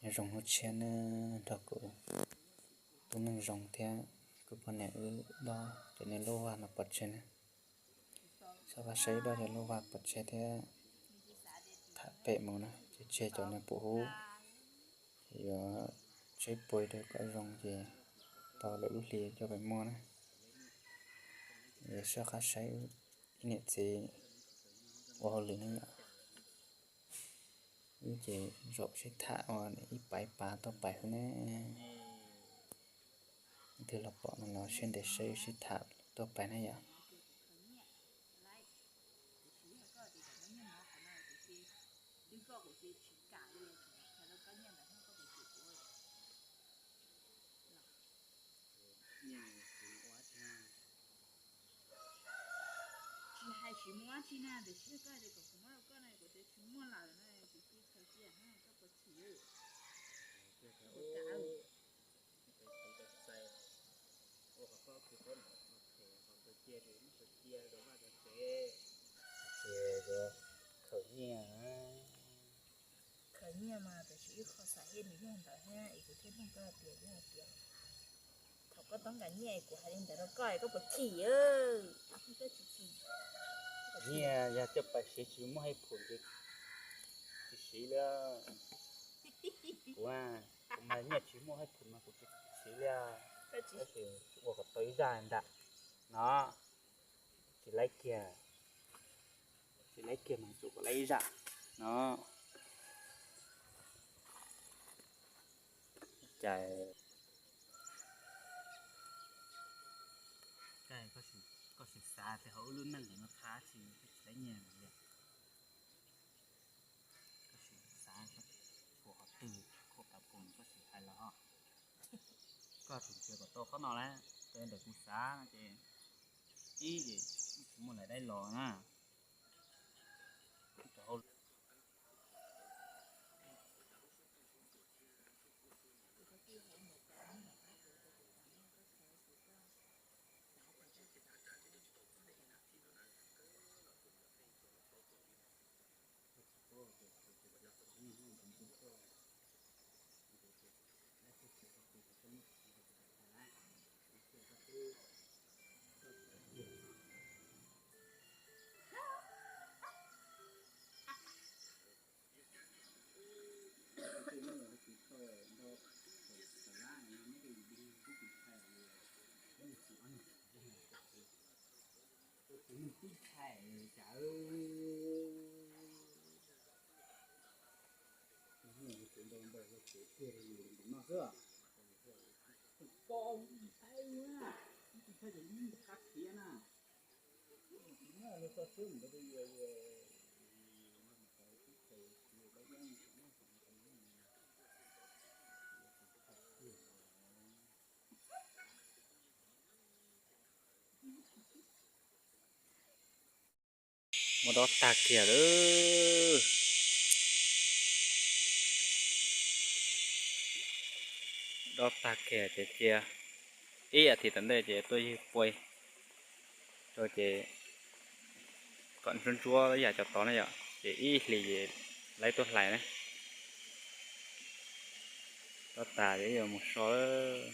Nyob zoo hnub tshiab nawb, nrog kuv tub Meej Zoo thiab kuv poj niam wb dob cov niag lub vaj no pov tseg na. Xyov qab saib wb dob cov lub vaj pov tseg thiab tham pem mus na, ces tseg cov niag pum hub, ces yuav tseb pua rau kom zoo ces tau lwm lub hli coj pem muag na. Xyov qab saib wb ib niam txiv ua hauj lwm ne yom. Wb ces zaum sib tham ua ib pas ib pas tuaj pais xwb ne. Leej twg los pom no los siab ntev saib wb sib tham tuaj pais na yom. Tsis hais tsis muaj dab tsi na, tiam sis koj hais tias kom kuv muab rau koj na, kuv tias tsis muaj lawm na, kuv cia khaws cia na, koj puas chim? Ua qhov koj khwv koj no, qhov cia, qhov cia rau vaj rau tsev, ces khaws nyiaj. Khaws nyiaj mas tiam sis ib qho xav hej nws yog ntawd thiab es kuv thiaj nug koj tias yog tias thaum koj toob kas nyiaj es kuv hais li ntawd rau koj es koj puas chim? Nyiaj yog coj pais siv tsis muaj hej phum ces tsis siv li. Kuv, kuv mas nyiaj tsis muaj hej phum mas kuv tsis siv li. Tab sis ua kom tau ib zaj ntawm no, tsis laib kiag, tsis laib kiag mas tsum kom laib ib zaj no. Cas koj sim xav tias hauv wb lub neej no qhab tsis tsis laib nyiaj li. Koj sim xav koj tshuav qhov twg khuaj pav pum koj sim hais los ho. Koj tseem tsis kom tau qhov no lawm, ntawm kuv xav no ces ib ces tsis muaj lawv dai los na. Tus neeg tib thaij cas, tus neeg tus ntau ntau los ces tiag li ntim no xwb. Tus ko tib thaij na, tib thaij ces ib qab khiav na. Tus no los txog xwb ntawd yuav, yuav, tib thaij, Muab dob tag kiag lawm. Dob tag kiag ces cia ib as thiv tom ntej ces tuaj ywg pua rau ces kom ntsuab ntsuab yam cov tod na yom, ces ib hlis ces laib tuaj hlais na. Dob tas ces yuav mus so lawm.